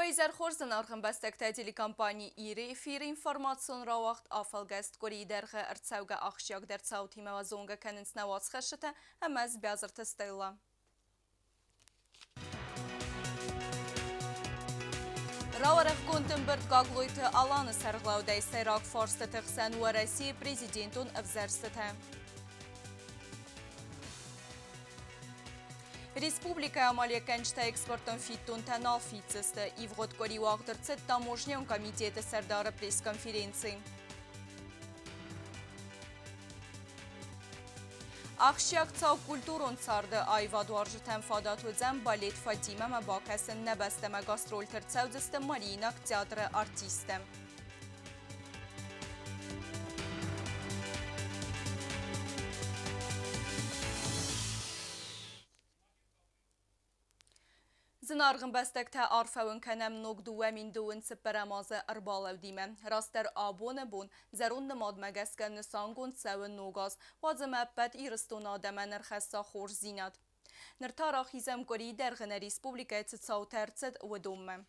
Уӕ хорз, зынаргъ ӕмбӕстӕгтӕ, телекомпани «Ир-ы» эфиры информацион рауагъд «Афӕлгӕст» къуырийы дӕргъы ӕрцӕугӕ ахсджиагдӕр цаутимӕ уӕ зонгӕ кӕнынц нӕ уацхӕссджытӕ ӕмӕ Бязырты Стелла. Рауӕрӕхгонд ӕмбырд Гаглойты Аланы сӕргълӕудӕй сӕйраг фарстыты хсӕн Уӕрӕсейы президентон ӕвзӕрстытӕ. Республикӕйы амалиуӕггӕнджытӕ экспортон фиддонтӕ нал фиддзысты. Ивгъуыд къуыри уагъд ӕрцыд таможнӕйон комитеты сӕрдары пресс-конференци. Ахсджиаг цау культурон царды аивадуарзджытӕн фадат уыдзӕн балет Фатимӕмӕ бакӕсын нӕ бӕстӕмӕ гастрольты ӕрцӕудзысты Мариинаг театры артисттӕ. Зынаргъ ӕмбӕстӕгтӕ, арфӕ уын кӕнӕм ног 2024 азы ӕрбалӕудимӕ. Растдӕр абоны бон зӕронд нымадмӕ гӕсгӕ нысангонд цӕуы ног аз. Уадз ӕмӕ ӕппӕт Ирыстоны адӕмӕн ӕрхӕсса хорздзинад. Ныр та рахизӕм къуырийы дӕргъы нӕ республикӕйы цы цаутӕ ӕрцыд, уыдонмӕ.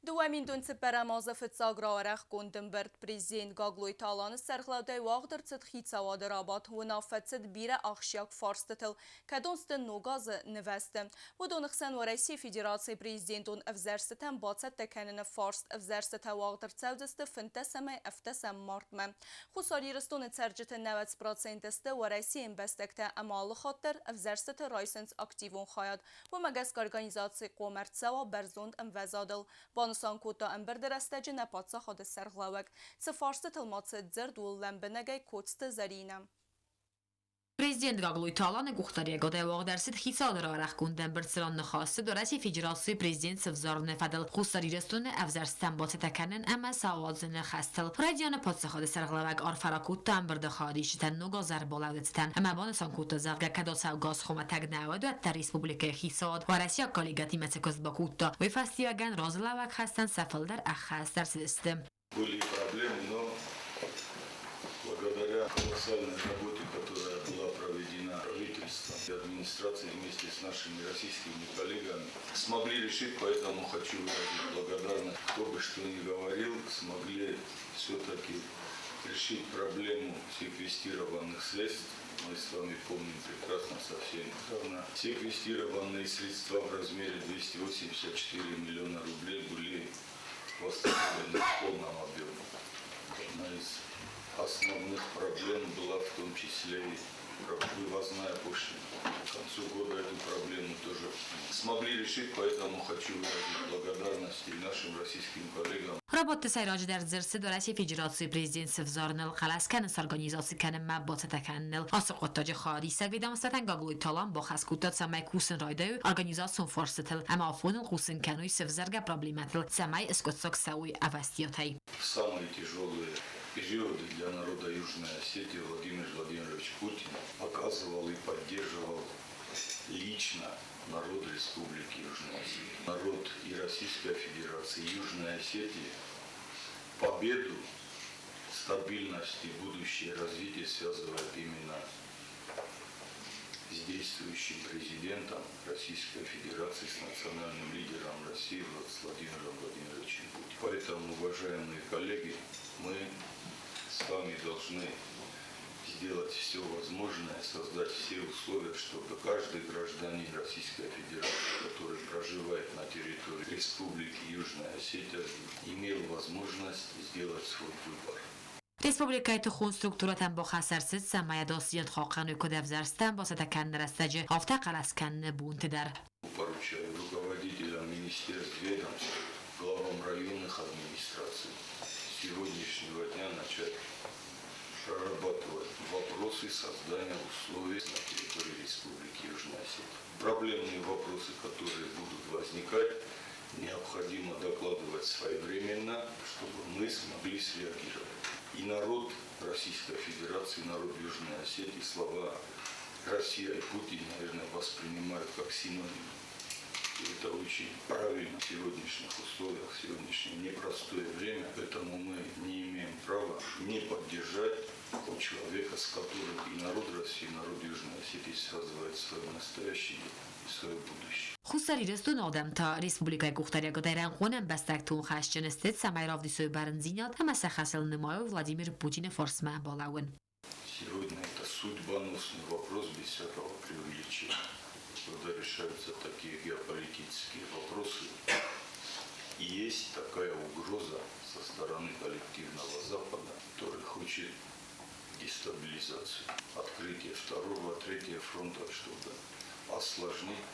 2004 азы фыццаг рауӕрӕхгонд ӕмбырд президент Гаглойты Аланы сӕргълӕудӕй уагъд ӕрцыд хицауады рабадт. Уынаффӕ цыд бирӕ ахсджиаг фарстытыл, кӕдон сты ног азы нывӕзты. Уыдоны хсӕн Уӕрӕсейы Федерацийы президентон ӕвзӕрстытӕм бацӕттӕ кӕныны фарст. Ӕвзӕрстытӕ уагъд ӕрцӕудзысты 15-ӕй 17 мартмӕ. Хуссар Ирыстоны цӕрджыты 90% сты Уӕрӕсейы ӕмбӕстӕгтӕ ӕмӕ алы хатт дӕр ӕвзӕрстыты райсынц активон хайад. Уымӕ гӕсгӕ организаци хъуамӕ ӕрцӕуа бӕрзонд ӕмвӕзадыл, банысан кодта ӕмбырды рӕстӕджы нӕ паддзахады сӕргълӕууӕг. Цы фарстытыл ма цыд дзырд, уыл лӕмбынӕгӕй Коцты Зӕринӕ. Президент Гаглойты Аланы къухдариуӕгадӕй уагъд ӕрцыд хицауады рарӕхгонд ӕмбырд, цыран ныхас цыд Уӕрӕсейы Федерацийы президент сӕвзарыны фӕдыл Хуссар Ирыстоны ӕвзӕрстытӕм бацӕттӕ кӕнын ӕмӕ сӕ ауадзыны хӕстыл. Райдианы паддзахады сӕргълӕууӕг арфӕ ракодта ӕмбырды хайадисджытӕн ног аз ӕрбалӕуды цытӕн ӕмӕ банысан кодта, зӕгъгӕ, кӕд ацы газ хуымӕтӕг нӕ уыд, уӕддӕр республикӕйы хицауад уӕрӕсейаг коллегӕтимӕ цы куыст бакодта, уый фӕстиуӕгӕн разылӕууӕг хӕстӕн сӕ фылдӕр ӕххӕст ӕрцыдысты. Были проблемы, но благодаря колоссальной работе, которая была проведена правительством и администрацией вместе с нашими российскими коллегами, смогли решить, поэтому хочу выразить благодарность. Кто бы что ни говорил, смогли все-таки решить проблему секвестированных средств. Мы с вами помним прекрасно совсем недавно. Секвестированные средства в размере 284 миллиона рублей были восстановлены в полном объеме. Одна из основных проблем была в том числе и вывозная пошлина. К концу года эту проблему тоже смогли решить, поэтому хочу выразить благодарность и нашим российским коллегам. Рабадты сӕйраджыдӕр дзырд цыд Уӕрӕсейы Федерацийы президент сӕвзарыныл, хъӕлӕс кӕнын сорганизаци кӕнынмӕ бацӕттӕ кӕныныл. Ацы хъуыддаджы хайадисӕг ведомствӕтӕн Гаглойты Алан бахӕс кодта, цӕмӕй кусын райдайой организацион фарстытыл ӕмӕ афоныл хъусын кӕной сӕвзӕргӕ проблемӕтыл, цӕмӕй скъуыддзаг цӕуой ӕвӕстиатӕй. Самые тяжелые периоды для народа Южной Осетии Владимир Владимирович Путин оказывал и поддерживал лично народ Республики Южная Осетия. Народ и Российской Федерации, и Южной Осетии победу, стабильность и будущее развитие связывает именно с действующим президентом Российской Федерации, с национальным лидером России с Владимиром Владимировичем Путиным. Поэтому, уважаемые коллеги, мы с вами должны сделать все возможное, создать все условия, чтобы каждый гражданин Российской Федерации, который проживает на территории Республики Южная Осетия, имел возможность сделать свой выбор. Республикӕйы тыхон структурӕтӕн бахӕс ӕрцыд, цӕмӕй ӕдасдзинад хъахъхъӕной куыд ӕвзӕрстытӕм бацӕттӕ кӕныны рӕстӕджы, афтӕ хъӕлӕс кӕныны бонты дӕр. Поручаю руководителям министерств, ведомств, главам районных администраций с сегодняшнего дня начать прорабатывать вопросы создания условий на территории Республики Южная Осетия. Проблемные вопросы, которые будут возникать, необходимо докладывать своевременно, чтобы мы смогли среагировать. И народ Российской Федерации, и народ Южной Осетии слова «Россия» и «Путин», наверное, воспринимают как синоним. И это очень правильно в сегодняшних условиях, в сегодняшнее непростое время. Поэтому мы не имеем права не поддержать того человека, с которым и народ России, и народ Южной Осетии связывает свое настоящее и свое будущее. Хуссар Ирыстоны адӕм та республикӕйы къухдариӕгадӕй рӕнхъон ӕмбӕстӕгты хӕсджын сты, цӕмӕй равдисой бӕрндзинад ӕмӕ сӕ хӕсыл нымайой Владимир Путины фарсмӕ балӕууын. Сегодня это судьбоносный вопрос без всякого преувеличения. Когда решаются такие геополитические вопросы, есть такая угроза со стороны коллективного Запада, который хочет дестабилизацию, открытие второго, третьего фронта, чтобы осложнить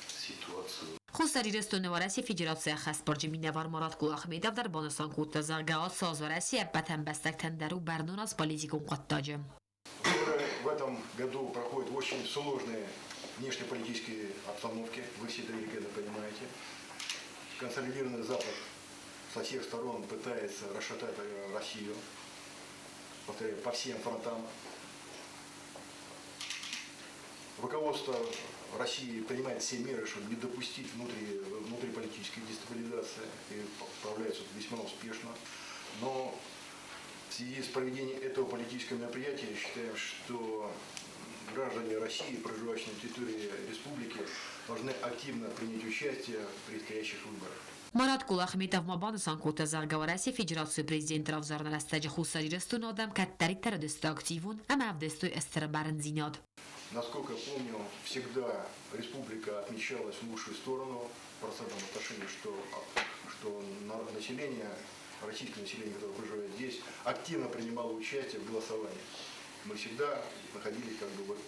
ситуацию. Хуссар Ирыстоны Уӕрӕсейы Федерацийы ӕххӕстбарджын минӕвар Марат Кулахметов дӕр банысан кодта, зӕгъгӕ, ацы аз Уӕрӕсе ӕппӕт ӕмбӕстӕгтӕн дӕр у бӕрнон аз политикон хъуыддаджы. Выборы в этом году проходят в очень сложной внешнеполитической обстановке, вы все это великолепно понимаете. Консолидированный Запад со всех сторон пытается расшатать Россию, повторяю, по всем фронтам. Руководство России принимает все меры, чтобы не допустить внутриполитической дестабилизации, и справляется весьма успешно. Но в связи с проведением этого политического мероприятия считаем, что граждане России, проживающие на территории республики, должны активно принять участие в предстоящих выборах. Марат Кулахметов ма банысан кодта, зӕгъгӕ, Уӕрӕсейы Федерацийы президенты равзарыны рӕстӕджы Хуссар Ирыстоны адӕм кӕддӕриддӕр уыдысты активон ӕмӕ ӕвдыстой стыр бӕрндзинад. Насколько я помню, всегда республика отмечалась в лучшую сторону в процентном отношении, что население, российское население, которое проживает здесь, активно принимало участие в голосовании. Мы всегда находились как бы вот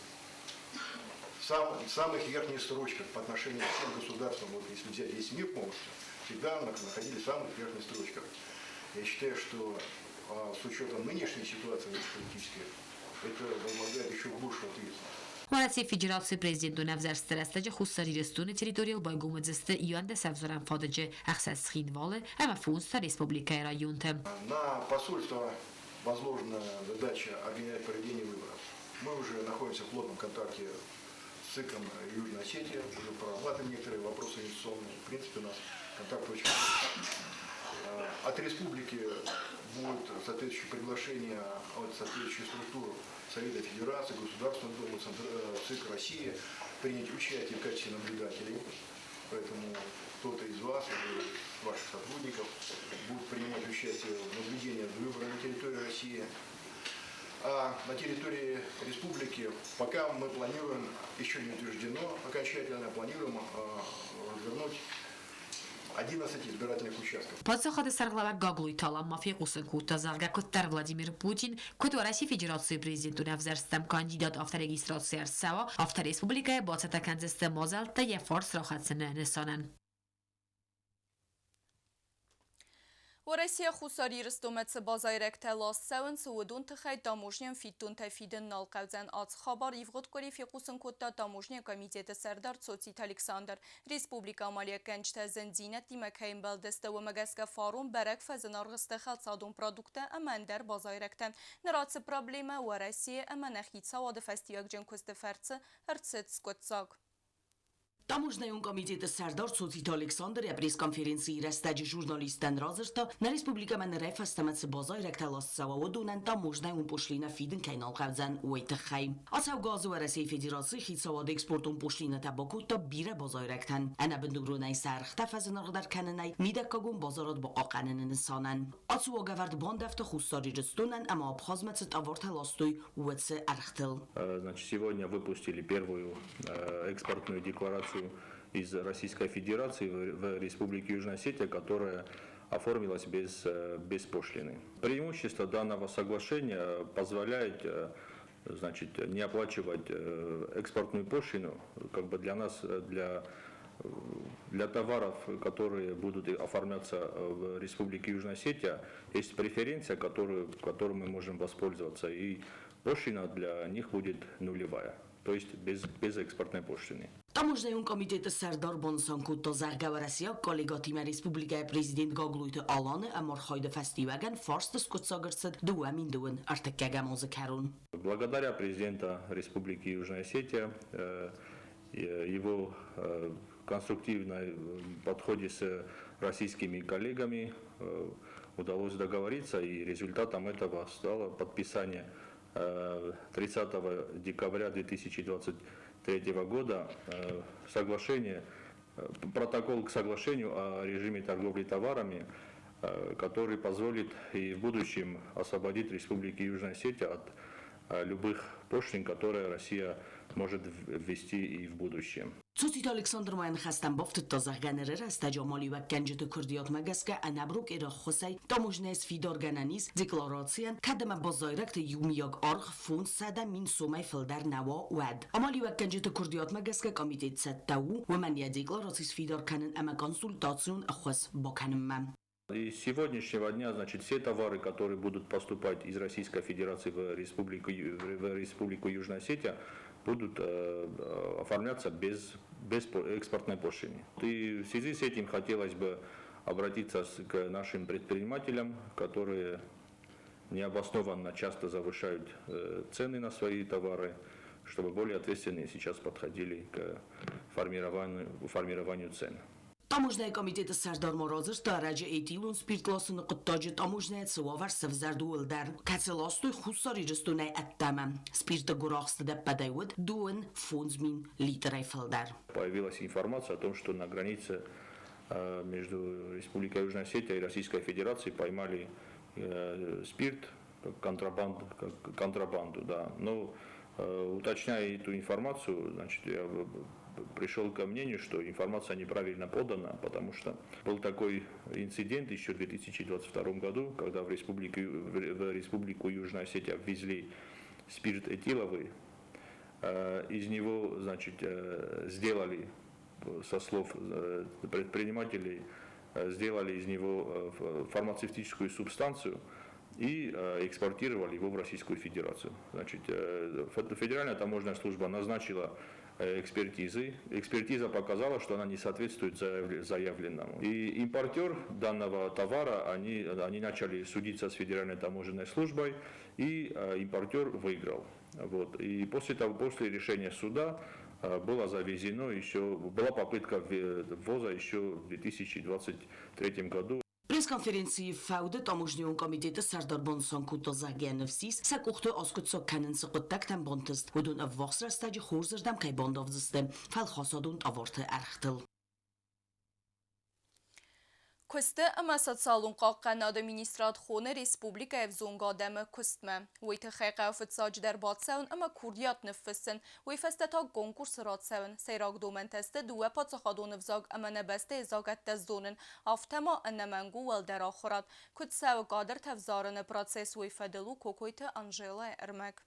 в самых верхних строчках по отношению к всем государствам, вот если взять весь мир полностью, всегда находились в самых верхних строчках. Я считаю, что с учетом нынешней ситуации политической, это возлагает еще большую ответственность. Уӕрӕсейы Федерацийы президентон ӕвзӕрстыты рӕстӕджы Хуссар Ирыстоны территорийыл байгом уыдзысты 11 ӕвзарӕн фадыджы, ӕхсӕз Цхинвалы ӕмӕ фондз та республикӕйы районты. На посольство возложена задача организовать проведение выборов. Мы уже находимся в плотном контакте с ЦИКом Южной Осетии, уже прорабатываем некоторые вопросы инвестиционные. В принципе, у нас контакт очень хороший. От республики будет соответствующее приглашение от соответствующих структур Совета Федерации, Государственной Думы, ЦИК России принять участие в качестве наблюдателей. Поэтому кто-то из вас, или ваших сотрудников будет принимать участие в наблюдении за выборами на территории России. А на территории республики пока мы планируем, еще не утверждено окончательно, планируем развернуть 11 избирательных участков. Паддзахады сӕргълӕууӕг Гаглойты Алан ма фехъусын кодта, зӕгъгӕ, куыддӕр Владимир Путин, куыд Уӕрӕсейы Федерацийы президентон ӕвзӕрсттӕм кандидат, афтӕ регистраци ӕрцӕуа, афтӕ республикӕйы бацӕттӕ кӕндзысты мадзӕлттӕ йӕ фарс рахӕцыны нысанӕн. Уӕрӕсейӕ Хуссар Ирыстонмӕ цы базайрӕгтӕ ласт цӕуынц, уыдон тыххӕй таможнӕйӕн фиддонтӕ фидын нал хъӕудзӕн. Ацы хабар ивгъуыд къуыри фехъусын кодта таможнӕйы комитеты сӕрдар Цоциты Александр. Республикӕ амалиуӕггӕнджытӕ зындзинӕдтимӕ кӕй ӕмбӕлдысты, уымӕ гӕсгӕ фарон бӕрӕг фӕзынаргъ сты хӕлцадон продукттӕ ӕмӕ ӕндӕр базайрӕгтӕ. Ныр ацы проблемӕ Уӕрӕсейы ӕмӕ нӕ хицауады фӕстиуӕгджын куысты фӕрцы ӕрцыд скъуыддзаг. Таможнӕйон комитеты сӕрдар Цоциты Александр йӕ пресс-конференцийы рӕстӕджы журналисттӕн радзырдта, нӕ республикӕмӕ нырӕй фӕстӕмӕ цы базайрӕгтӕ ласт цӕуа, уыдонӕн таможнӕйон пошлинӕ фидын кӕй нал хъӕудзӕн, уый тыххӕй. Ацӕугӕ азы Уӕрӕсейы Федерацийы хицауад экспортон пошлинӕтӕ бакодта бирӕ базайрӕгтӕн, ӕнӕбындуронӕй сӕ ӕргътӕ фӕзынаргъдӕр кӕнынӕй мидӕггагон базарад бахъахъхъӕныны нысанӕн. Ацы уагӕвӕрд бандӕвта Хуссар Ирыстонӕн ӕмӕ Абхазмӕ цы товартӕ ластой, уыцы ӕргътыл. Значит, сегодня выпустили первую экспортную декларацию из Российской Федерации в Республике Южная Осетия, которая оформилась без пошлины. Преимущество данного соглашения позволяет, значит, не оплачивать экспортную пошлину, как бы для нас, для товаров, которые будут оформляться в Республике Южная Осетия, есть преференция, которой мы можем воспользоваться, и пошлина для них будет нулевая, то есть без экспортной пошлины. Таможнӕйон комитеты сӕрдар банысан кодта, зӕгъгӕ, уӕрӕсейаг коллегӕтимӕ республикӕйы президент Гаглойты Аланы ӕмархайды фӕстиуӕгӕн фарст скъуыддзаг ӕрцыд 2023 азы кӕрон. Благодаря президента Республики Южная Осетия, его конструктивной подходе с российскими коллегами удалось договориться, и результатом этого стало подписание 30 декабря 2024 2023 года соглашение, протокол к соглашению о режиме торговли товарами, который позволит и в будущем освободить Республику Южная Осетия от любых пошлин, которые Россия может ввести и в будущем. Цоциты Александр ма йӕ ныхӕстӕм бафтыдта, зӕгъгӕ, ныры рӕстӕджы амалиуӕггӕнджыты куырдиатмӕ гӕсгӕ ӕнӕброкер ӕххуысӕй таможнӕйы сфидаргӕнӕн ис декларацийӕн, кӕд ӕмӕ базайрӕгты иумиаг аргъ 500 000 сомӕй фылдӕр нӕ уа, уӕд. Амалиуӕггӕнджыты куырдиатмӕ гӕсгӕ комитет цӕттӕ у уымӕн йӕ деклараци сфидар кӕнын ӕмӕ консультацион ӕххуыс бакӕнынмӕ. И с сегодняшнего дня, значит, все товары, которые будут поступать из Российской Федерации в Республику Южная Осетия, будут оформляться без экспортной пошлины. И в связи с этим хотелось бы обратиться к нашим предпринимателям, которые необоснованно часто завышают цены на свои товары, чтобы более ответственно сейчас подходили к формированию цен. Таможнӕйы комитеты сӕрдар ма радзырдта ӕрӕджы этилон спирт ласыны хъуыддаджы таможнӕйы цы уавӕр сӕвзӕрд, ууыл дӕр, кӕцы ластой Хуссар Ирыстонӕй ӕддӕмӕ. Спирты гуырахст ӕдӕппӕтӕй уыд 25 000 литрӕй фылдӕр. Появилась информация о том, что на границе между Республикой Южная Осетия и Российской Федерацией поймали спирт как контрабанду, да. Но уточняя эту информацию, значит, я пришел ко мнению, что информация неправильно подана, потому что был такой инцидент еще в 2022 году, когда в Республику Южная Осетия ввезли спирт этиловый, из него, значит, сделали, со слов предпринимателей, сделали из него фармацевтическую субстанцию и экспортировали его в Российскую Федерацию. Значит, Федеральная таможенная служба назначила экспертизы. Экспертиза показала, что она не соответствует заявленному. И импортер данного товара, они начали судиться с Федеральной таможенной службой, и импортер выиграл. Вот. И после решения суда было завезено еще, была попытка ввоза еще в 2023 году. Пресс-конференцийы фӕуды таможнӕйон комитеты сӕрдар банысан кодта, зӕгъгӕ, ныфс ис, сӕ къухты аскъуыддзаг кӕнын цы хъуыддӕгтӕн бантыст, уыдон ӕввахс рӕстӕджы хорзырдӕм кӕй бандавдзысты фӕлхасадон товарты ӕргътыл. Куысты ӕмӕ социалон хъахъхъӕнады министрад хоны республикӕйы ӕвзонг адӕмы куыстмӕ. Уый тыххӕй хъӕуы фыццаджыдӕр бацӕуын ӕмӕ курдиат ныффыссын, уый фӕстӕ та конкурсы рацӕуын. Сӕйраг домӕнтӕ сты дыууӕ паддзахадон ӕвзаг ӕмӕ нӕ бӕстӕйы закъӕттӕ зонын, афтӕ ма ӕнӕмӕнг у уӕлдӕр ахуырад. Куыд цӕуы кадртӕ ӕвзарыны процесс, уый фӕдыл у Кокойты Анжелайы ӕрмӕг.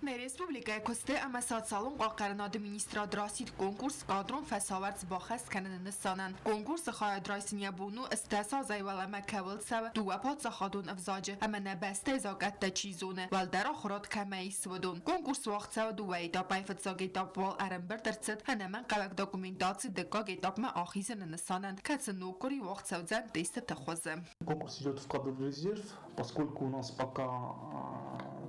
Нӕ республикӕйы куысты ӕмӕ социалон хъахъхъӕнынады министрад расидт конкурс кадрон фӕсавӕрц баххӕст кӕныны нысанӕн. Конкурсы хайад райсын йӕ бон у, 18 азӕй уӕлӕмӕ кӕуыл цӕуы, дыууӕ паддзахадон ӕвзаджы ӕмӕ нӕ бӕстӕйы закъӕттӕ чи зоны, уӕлдӕр ахуырад кӕмӕ ис, уыдон. Конкурс уагъд цӕуы дыууӕ этапӕй. Фыццаг этап уал ӕрӕмбырд ӕрцыд ӕнӕмӕнгхъӕуӕг документаци дыккаг этапмӕ ахизыны нысанӕн, кӕцы ног къуыри уагъд цӕудзӕн тестыты хуызы. Конкурс идет в кадровый резерв, поскольку у нас пока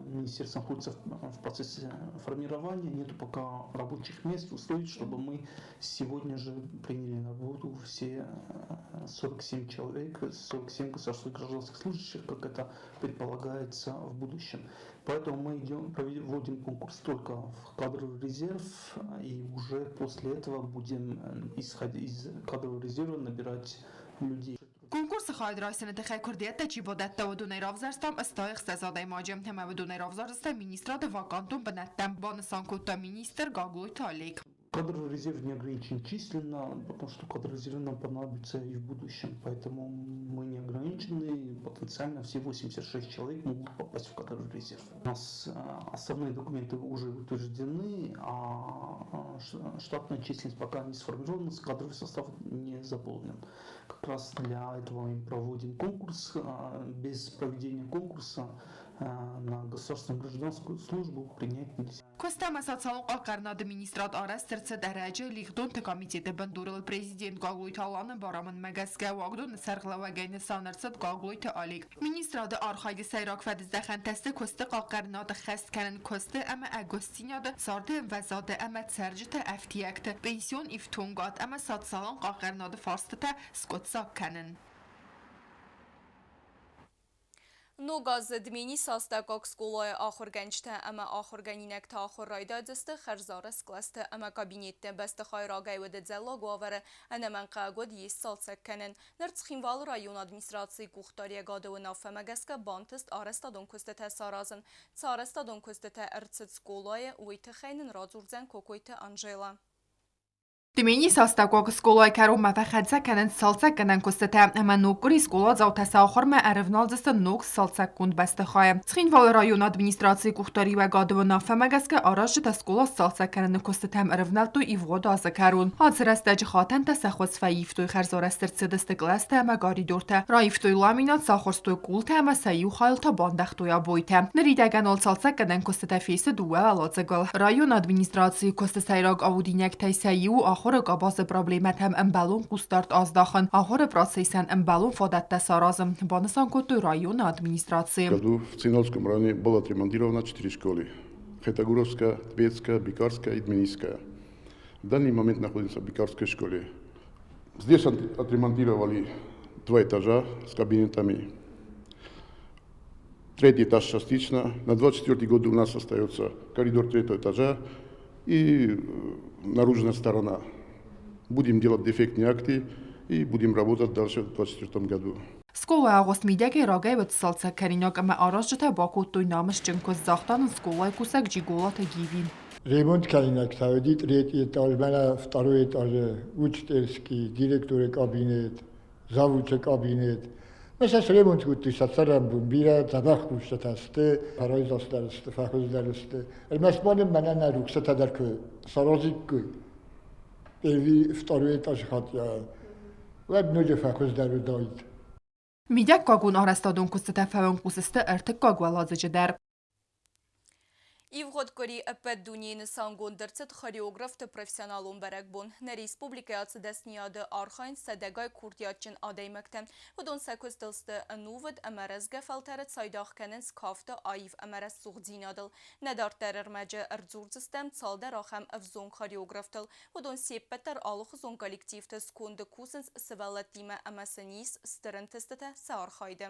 министерство находится в процессе формирования, нету пока рабочих мест, условий, чтобы мы сегодня же приняли на работу все 47 человек, 47 государственных гражданских служащих, как это предполагается в будущем. Поэтому мы идем, проводим конкурс только в кадровый резерв, и уже после этого будем, исходя из кадрового резерва, набирать людей. Конкурсы хайад райсыны тыххӕй куырдиӕттӕ чи бадӕтта, уыдонӕй равзӕрстам 86 адӕймаджы ӕмӕ уыдонӕй равзардзыстӕм министрады вакантон бынӕттӕм, банысан кодта министр Гаглойты Олег. Кадровый резерв не ограничен численно, потому что кадровый резерв нам понадобится и в будущем. Поэтому мы не ограничены, потенциально все 86 человек могут попасть в кадровый резерв. У нас основные документы уже утверждены, а штатная численность пока не сформирована, кадровый состав не заполнен. Как раз для этого мы проводим конкурс. Без проведения конкурса на государственную гражданскую службу принять нельзя. Куысты ӕмӕ социалон хъахъхъӕнынады министрад арӕзт ӕрцыд ӕрӕджы лигъдонты комитеты бындурыл президент Гаглойты Аланы барамындмӕ гӕсгӕ уагдоны сӕргълӕууӕгӕй нысан ӕрцыд Гаглойты Олег. Министрады архайды сӕйраг фӕдыздӕхӕнтӕ сты куысты хъахъхъӕнынады ххӕст кӕнын, куысты ӕмӕ ӕгуыстдзинады, царды ӕмвӕзады ӕмӕ цӕрджыты ӕфтиӕгты, пенсион ифтонгад ӕмӕ социалон хъахъхъӕнынады фарстытӕ скъуыддзаг кӕнын. Ног азы Дменисы астӕуккаг скъолайы ахуыргӕнджытӕ ӕмӕ ахуыргӕнинӕгтӕ ахуыр райдайдзысты хӕрзарӕзт кълӕсты ӕмӕ кабинетты. Бӕстыхай рагӕй уыд ӕдзӕллаг уавӕры, ӕнӕмӕнгхъӕуӕг уыд йе сцалцӕг кӕнын. Ныр Цхинвалы районы администрацийы къухдариӕгады уынаффӕмӕ гӕсгӕ бантыст арӕзтадон куыстытӕ саразын. Цы арӕзтадон куыстытӕ ӕрцыд скъолайы, уый тыххӕй нын радзурдзӕн Кокойты Анжела. Тбилисы астӕуккаг скъолайы кӕронмӕ фӕхӕццӕ кӕнынц цалцӕггӕнӕн куыстытӕ ӕмӕ ноггуырд скъоладзаутӕ сӕ ахуырмӕ ӕрӕвналдзысты ног цалцӕггонд бӕстыхайы. Цхинвалы районы администрацийы къухдариуӕгады уынаффӕмӕ гӕсгӕ аразджытӕ скъола сцалцӕг кӕныны куыстытӕм ӕрӕвнӕлдтой ивгъуыд азы кӕрон. Ацы рӕстӕджы хатӕнтӕ сӕ хуыз фӕивтой, хӕрзарӕзт ӕрцыдысты кълӕстӕ ӕмӕ коридортӕ, раивтой ламинат, сахуырстой къултӕ ӕмӕ сӕ иу хайыл та бандӕгътой обойтӕ. Ныридӕгӕн уал цалцӕггӕнӕн куыстытӕ фесты дыууӕ уӕладзыгыл. Районы администрацийы куысты сӕйраг аудинӕгтӕй сӕ иу ахуыры къабазы проблемӕтӕм ӕмбӕлон хъусдард аздахын, ахуыры процессӕн ӕмбӕлон фадӕттӕ саразын, банысан кодтой районы администрацийы. Году в Цхинвальском районе было отремонтировано четыре школы – Хетагуровская, Тбетская, Бикарская и Дменисская. В данный момент находимся в Бикарской школе. Здесь отремонтировали два этажа с кабинетами, третий этаж частично. На 24 год у нас остается коридор третьего этажа и наружная сторона. Будем делать дефектные акты и будем работать дальше в 2024 году. Скъолайы агъуыст мидӕгӕй рагӕй уыд цалцӕг кӕнинаг ӕмӕ аразджытӕ бакодтой намысджын куыст, загъта нын скъолайы кусӕг Джиголаты Гиви. Ремонт кӕнинӕгтӕ уыди третий этаж, мӕнӕ второй этажы учительский, директоры кабинет, завучы кабинет. Мӕ сӕ сремонт кодтой сӕ цӕрӕнбон, бирӕ дзӕбӕх кусджытӕ сты, фӕрайдзастдӕр сты, фӕхуыздӕр сты. Ӕрмӕст ма нын мӕнӕ нӕ рухсытӕ дӕр куы саразиккой, первый, второй этаж хатт, уӕд ноджы фӕхуыздӕр уыдаид. Мидӕггагон арӕзтадон куыстытӕ фӕуӕнхъус сты ӕртыккаг уӕладзыджы дӕр. Ивгъуыд къуыри ӕппӕт дунейы нысангонд ӕрцыд хореографты профессионалон бӕрӕгбон. Нӕ республикӕйы ацы дӕсныйады архайынц сӕдӕгай курдиатджын адӕймӕгтӕ. Уыдон сӕ куыстыл сты ӕнувыд ӕмӕ рӕзгӕ фӕлтӕры цайдагъ кӕнынц кафты аив ӕмӕ рӕсугъддзинадыл. Нӕ дарддӕр ӕрмӕджы ӕрдзурдзыстӕм цалдӕр ахӕм ӕвзонг хореографтыл. Уыдон се ппӕт дӕр алыхуызон коллективты сконды кусынц сывӕллӕттимӕ ӕмӕ сын ис стыр ӕнтыстытӕ сӕ архайды.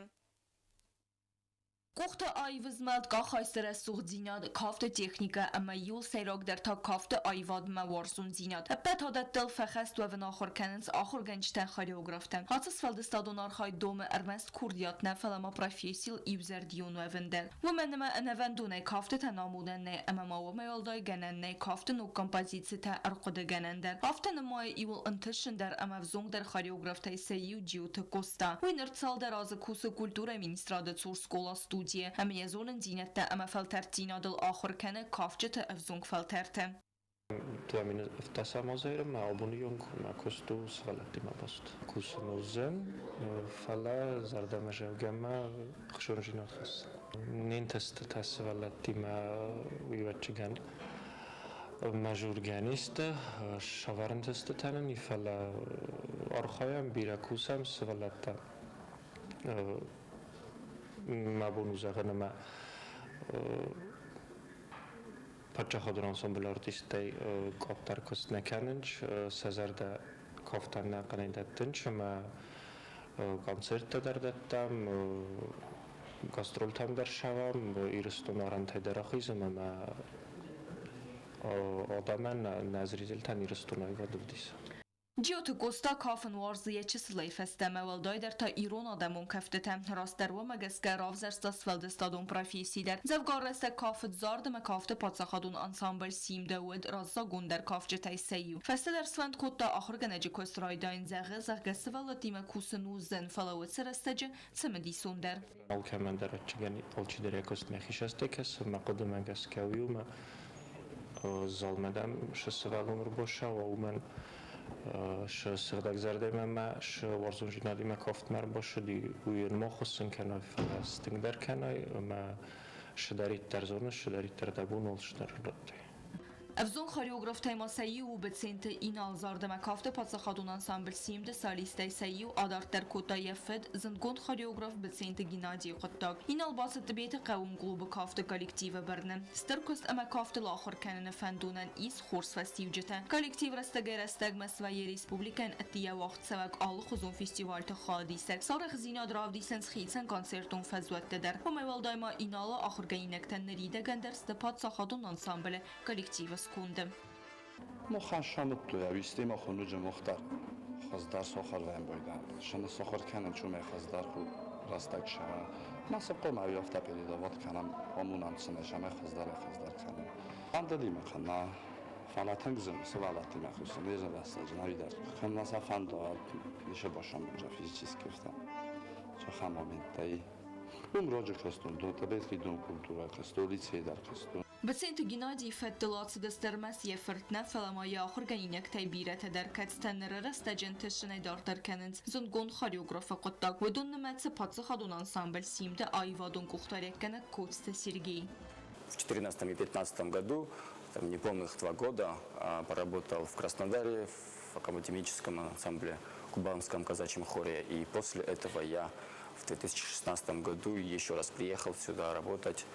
Къухты аивызмӕлд, къахайсты рӕсугъддзинад, кафты техникӕ ӕмӕ иуыл сӕйрагдӕр та кафты аивадмӕ уарзондзинад. Ӕппӕт адӕттыл фӕхӕст уӕвын ахуыр кӕнынц ахуыргӕнджытӕ, хореографтӕ. Ацы сфӕлдыстадон архайд домы ӕрмӕст курдиат нӕ, фӕлӕ ма профессийыл иузӕрдион уӕвын дӕр. Уымӕн ӕмӕ ӕнӕвӕндонӕй кафтытӕн амонӕн нӕй ӕмӕ ма уымӕй уӕлдай гӕнӕн нӕй кафты ног композицитӕ ӕрхъуыдыгӕнӕн дӕр. Афтӕ нымайы иуыл ӕнтысджындӕр ӕмӕ ӕвзонгдӕр хореографтӕй сӕ иу Джиоты Къоста. Уый ныр цалдӕр азы кусы культурӕйы министрады цур скъола-студийы ӕмӕ йӕ зонындзинӕдтӕ ӕмӕ фӕлтӕрддзинадыл ахуыр кӕны кафджыты ӕвзонг фӕлтӕрты. 2017 азӕй мӕ абоны онг мӕ куыст у сывӕллӕттимӕ баст. Кусын уыдзӕн, фӕлӕ зӕрдӕмӕзӕугӕмӕ хсондзинад хӕссы. Не нтыстытӕ сывӕллӕттимӕ уыйвӕччигӕн мӕ сӕвӕрын тестытӕ нын и, фӕлӕ архайӕм, бирӕ кусӕм сывӕллӕттӕ. Мӕ бон у зӕгъын ӕмӕ паддзахадон ансамблы артисттӕй къаддӕр куыст нӕ кӕнынц, сӕ зӕрдӕ кафтӕн нӕ хъӕнӕй дӕттынц ӕмӕ концерттӕ дӕр дӕттӕм, гастрольтӕм дӕр ссӕуӕм, Ирыстоны арӕнтӕй дӕр ахизӕм ӕмӕ адӕмӕн нӕ зрительтӕн Ирыстоны аивад ӕвдисӕм. Джиоты Къоста кафын уарзы йӕ чысылӕй фӕстӕмӕ, уӕлдайдӕр та ирон адӕмон кӕфтытӕ. Растдӕр уымӕ гӕсгӕ равзӕрста сфӕлдыстадон професси дӕр. Дзӕвгар рӕстӕг кафыд зард ӕмӕ кафты паддзахадон ансамбль «Симд» уыд раззагондӕр кафджытӕй сӕ иу. Фӕстӕдӕр сфӕнд кодта ахуыргӕнӕджы куыст райдайын, зӕгъы, зӕгъгӕ, сывӕллӕттимӕ кусын у зын, фӕлӕ уыцы рӕстӕджы цымыдисондӕр. Алкӕмӕн дӕр алчидӕр йӕ куыстмӕ хисӕстӕй кӕсы, мӕ хъуыдымӕ гӕсгӕ уый залмӕ дӕм шы сывӕллон ӕрбассӕуа, уымӕн шы сыгъдӕгзӕрдӕмӕ мӕ шы уарзондзинадимӕ кафтмӕ ӕрбассыди, уый ын ма хуыссын кӕнай, фӕлӕ стынгдӕр кӕнай ӕмӕ шыдӕриддӕр зоныс, шыдӕриддӕр дӕ бон, алцыдӕр радтай. Ӕвзонг хореографтӕй ма сӕ иу у Быценты Инал. Зард ӕмӕ кафты паддзахадон ансамбль Симд-ы солисттӕй сӕ иу адарддӕр кодта йӕ фыд, зындгонд хореограф Быценты Геннадийы хъуыддаг. Инал бацыд Тъбеты хъӕуон клубы кафты коллективы бӕрны. Стыр куыст ӕмӕ кафтыл ахуыр кӕныны фӕндонӕн ис хорз фӕстиуджытӕ. Коллектив рӕстӕгӕй-рӕстӕгмӕ свӕййы республикӕйӕн ӕддейӕ уагъдцӕуӕг алыхуызон фестивальты хайадисӕг. Сарӕхсдзинад равдисынц хицӕн концертон фӕзуӕттӕ дӕр. Уымӕй уӕлдай ма Иналы ахуыргӕнинӕгтӕн ныридӕгӕн дӕр сты паддзахадон ансамблы коллективы сконды. Махӕн самудтой, ӕви ма хундуджы мухтар хуыздӕр сохорвӕмбойдан. Шыны сохор кӕнын чумӕй хуыздӕр рӕстӕг сӕ. Ма цы хъом ӕви афтӕ передавать кӕнӕм, омунам цынӕ сӕмӕй хуыздӕрӕй хуыздӕр кӕнын. Фӕндыди мӕ кӕна, фӕлӕ тынг зын сывӕллӕттимӕ кусын, не зын рӕстӕджы нӕвидӕр. Кӕнна сӕ фӕнда, ницы башамуджа физически афтӕ. Ахӕм моменттӕй. Уым раджы куыстон, Донтабетки дон культурӕ куыстон, лицей дӕр куыстон. Быценты Геннадийы фӕдтыл ацыдысты ӕрмӕст йӕ фырт нӕ, фӕлӕ ма йӕ ахуыргӕнинӕгтӕй бирӕтӕ дӕр, кӕцытӕ ныры рӕстӕджы ӕнтысынӕй дарддӕр кӕнынц зындгонд хореографы хъуыддаг. Уыдон нымӕцы паддзахадон ансамбль Симд-ы аивадон къухдариуӕггӕнӕг Коцты Сергей. В 2014 и 2015 году, там, неполных 2 года, поработал в Краснодаре в академическом ансамбле Кубанском казачьем хоре. И после этого я в 2016 году еще раз приехал сюда работать,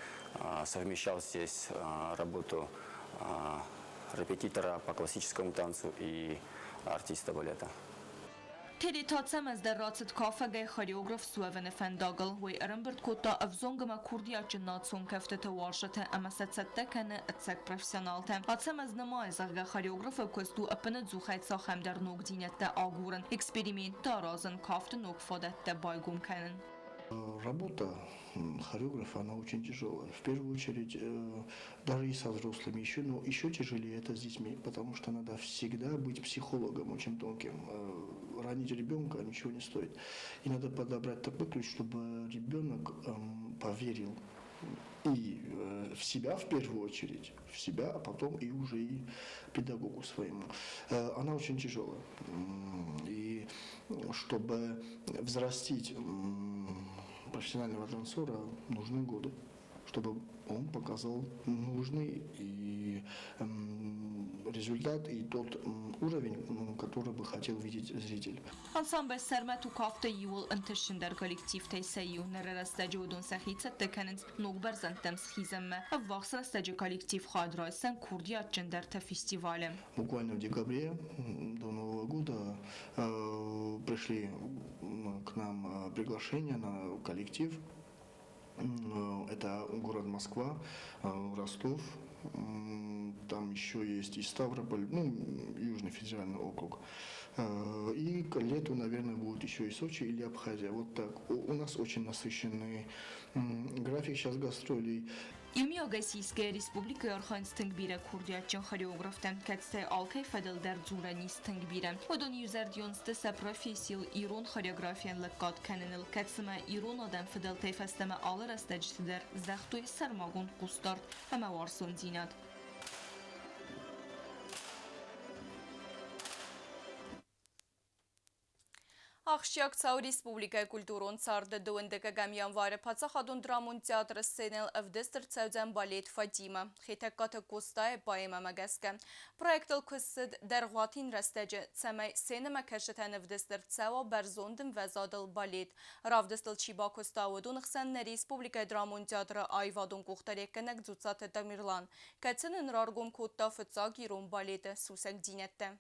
совмещал здесь работу репетитора по классическому танцу и артиста балета. Тедеты Ацӕмӕз дӕр рацыд кафӕгӕй хореограф суӕвыны фӕндагыл. Уый ӕрӕмбырд кодта ӕвзонг ӕмӕ курдиатджын национ кӕфтыты уарзджытӕ ӕмӕ сӕ цӕттӕ кӕны ӕцӕг профессионалтӕ. Ацӕмӕз нымайы, зӕгъгӕ, хореографы куыст у ӕппынӕдзухӕй цахӕмдӕр ногдзинӕдтӕ агурын, эксперименттӕ аразын, кафты ног фадӕттӕ байгом кӕнын. Работа хореографа, она очень тяжелая. В первую очередь, даже и со взрослыми еще, но еще тяжелее это с детьми, потому что надо всегда быть психологом очень тонким. Ранить ребенка ничего не стоит. И надо подобрать такой ключ, чтобы ребенок поверил и в себя в первую очередь, в себя, а потом и уже и педагогу своему. Она очень тяжелая. И чтобы взрастить профессионального танцора, нужны годы, чтобы он показал нужный и результат и тот уровень, который бы хотел видеть зритель. Ансамбль Сӕрмӕт у кафты иууыл ӕнтыстджындӕр коллективтӕй сӕ иу. Ныры рӕстӕджы уыдон сӕхи цӕттӕ кӕнынц ног бӕрзӕндтӕм схизынмӕ. Ӕввахс рӕстӕджы коллектив хайад райсдзӕн курдиатджындӕрты фестивалы. Буквально в декабре до Нового года пришли к нам приглашения на коллектив. Это город Москва, Ростов, там еще есть и Ставрополь, ну, Южный федеральный округ. И к лету, наверное, будет еще и Сочи или Абхазия. Вот так. У нас очень насыщенный график сейчас гастролей. Иумиагӕй сисгӕйӕ республикӕйы архайынц тынг бирӕ курдиатджын хореографтӕ, кӕцытӕй алкӕй фӕдыл дӕр дзурӕн ис тынг бирӕ. Уыдон иузӕрдион сты сӕ профессийыл ирон хореографийӕн лӕггад кӕныныл, кӕцымӕ ирон адӕм фыдӕлтӕй фӕстӕмӕ алы рӕстӕджыты дӕр здӕхтой сӕрмагонд хъусдард ӕмӕ уарзондзинад. Ахсджиаг цау республикӕйы культурон царды: 12 январы Паддзахадон драмон театры сценӕйыл ӕвдыст ӕрцӕудзӕн балет «Фатима» Хетӕгкаты Къостайы поэмӕмӕ гӕсгӕ. Проектыл куыст цыд дӕргъвӕтин рӕстӕджы, цӕмӕй сценӕмӕкӕсджытӕн ӕвдыст ӕрцӕуа бӕрзонд ӕмвӕзадыл балет. Равдыстыл чи бакуыста, уыдоны хсӕн нӕ республикӕйы драмон театры аивадон къухдариуӕггӕнӕг Дзуццаты Тамерлан, кӕцы нын раргом кодта фыццаг ирон балеты сусӕгдзинӕдтӕ.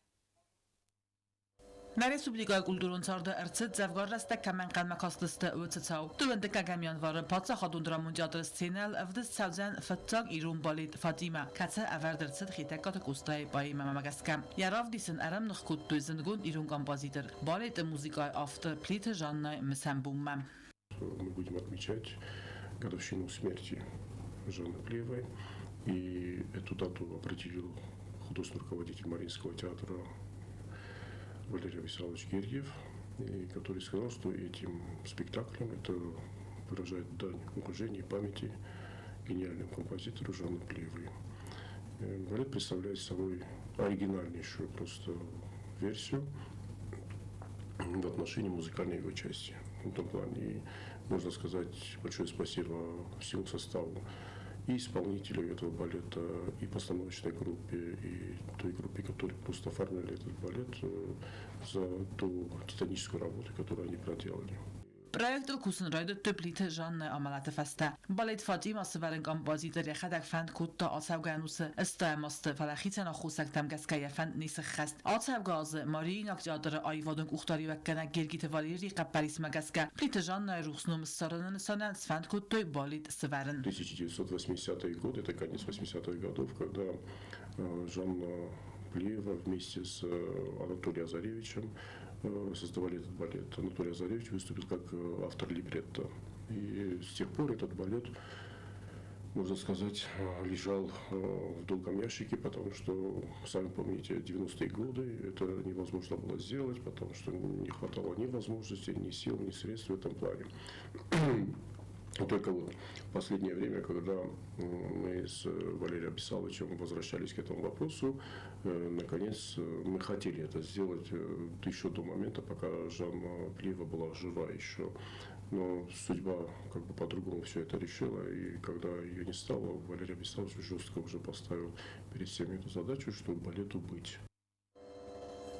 Нӕ республикӕйы культурон царды ӕрцыд, дзӕвгар рӕстӕг кӕмӕ ӕнхъӕлмӕ кастысты, уыцы цау. 12 январы Паддзахадон драмон театры сценӕйыл ӕвдыст цӕудзӕн фыццаг ирон балет «Фатимӕ», кӕцы ӕвӕрд ӕрцыд Хетӕгкаты Къостайы поэмӕмӕ гӕсгӕ. Йӕ равдисын ӕрӕмных кодтой зындгонд ирон композитор, балеты музыкӕйы автор Плиты Жаннайы мысӕн бонмӕ. Мы будем отмечать годовщину смерти Жанны Плиевой. И эту дату определил художественный руководитель Мариинского театра Валерий Виссарионович Гергиев, и который сказал, что этим спектаклем это выражает дань уважения и памяти гениальному композитору Жанны Плиевой. Балет представляет собой оригинальнейшую просто версию в отношении музыкальной его части. В этом плане. И можно сказать большое спасибо всему составу И исполнителю этого балета, и постановочной группе, и той группе, которая просто оформляли этот балет, за ту титаническую работу, которую они проделали. Проектыл кусын райдыдтой Плиты Жаннӕйы амӕлӕты фӕстӕ. Балет Фатима сывӕрын композитор йӕхӕдӕг фӕнд кодта ацӕугӕ ӕнусы ӕстайӕм азты, фӕлӕ хицӕн аххосӕгтӕм гӕсгӕ йӕ фӕнд не сыххӕст. Ацӕугӕ азы Мариинаг театры аивадон къухдариуӕггӕнӕг Гергиты Валерийы хъӕппӕрисмӕ гӕсгӕ Плиты Жаннӕйы рухс ном ссарыны нысанӕн сфӕнд кодтой балет сывӕрын. 1980-е годы, это конец 80-х годов, когда Жанна Плиева вместе с Анатолием Азаревичем создавали этот балет. Анатолий Азаревич выступил как автор либретто. И с тех пор этот балет, можно сказать, лежал в долгом ящике, потому что, сами помните, 90-е годы это невозможно было сделать, потому что не хватало ни возможностей, ни сил, ни средств в этом плане. Только вот в последнее время, когда мы с Валерием Абисаловичем возвращались к этому вопросу, наконец мы хотели это сделать еще до момента, пока Жанна Плиева была жива еще. Но судьба как бы по-другому все это решила, и когда ее не стало, Валерий Абисалович жестко уже поставил перед всеми эту задачу, что балету быть.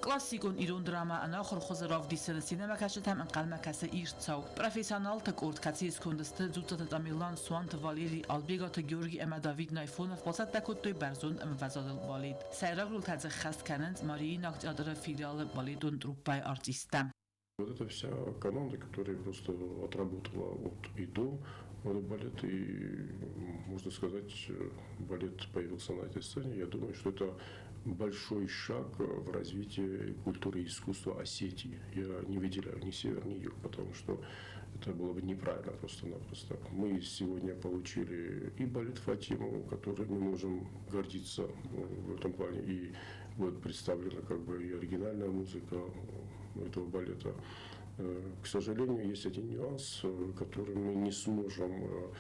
Классикон ирон драмӕ ӕнахуыр хуызы равдисыны сценӕмӕкӕсджытӕм ӕнхъӕлмӕ кӕсы ирд цау. Профессионалты къорд, кӕцыйы сконды сты Дзуццаты Тамерлан, Суанты Валерий, Албегаты Георгий ӕмӕ Давид Найфонов, бацӕттӕ кодтой бӕрзонд ӕмвӕзадыл балет. Сӕйраг ролтӕ дзы ххӕст кӕнынц Мариинаг театры филиалы балетон труппӕйы артисттӕ. Вот это вся команда, которая просто отработала от и до балет, и, можно сказать, балет появился на этой сцене. Я думаю, что это большой шаг в развитии культуры и искусства Осетии. Я не выделяю ни север, ни юг, потому что это было бы неправильно просто-напросто. Мы сегодня получили и балет Фатиму, который мы можем гордиться в этом плане, и будет представлена как бы и оригинальная музыка этого балета. К сожалению, есть один нюанс, который мы не сможем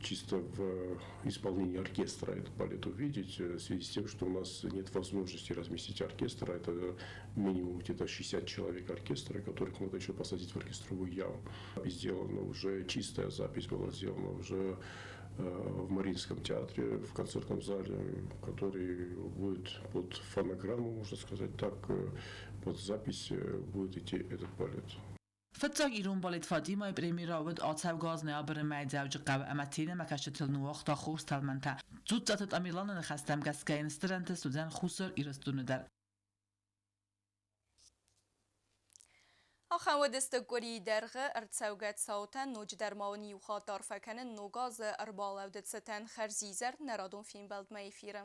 чисто в исполнении оркестра этот балет увидеть, в связи с тем, что у нас нет возможности разместить оркестр. Это минимум где-то 60 человек оркестра, которых надо еще посадить в оркестровую яму. Сделана уже чистая запись была сделана уже в Мариинском театре, в концертном зале, который будет под фонограмму, можно сказать так, под запись будет идти этот балет. Фыццаг ирон балет Фатимайы премьерӕ уыд ацӕугӕ аз ноябры мӕйы Дзӕуджыхъӕуы ӕмӕ телемӕкӕсджытыл ныууагъта хорз тӕлмӕнтӕ. Дзуццаты Тамерланы ныхӕстӕм гӕсгӕ йын стыр ӕнтыст уыдзӕн Хуссар Ирыстоны дӕр. Ахӕм уыдысты къуырийы дӕргъы ӕрцӕугӕ цаутӕн, ноджыдӕр ма уын иу хатт арфӕ кӕнын ног азы ӕрбалӕуды цытӕн. Хӕрзизӕр нӕ радон фембӕлдмӕ эфиры.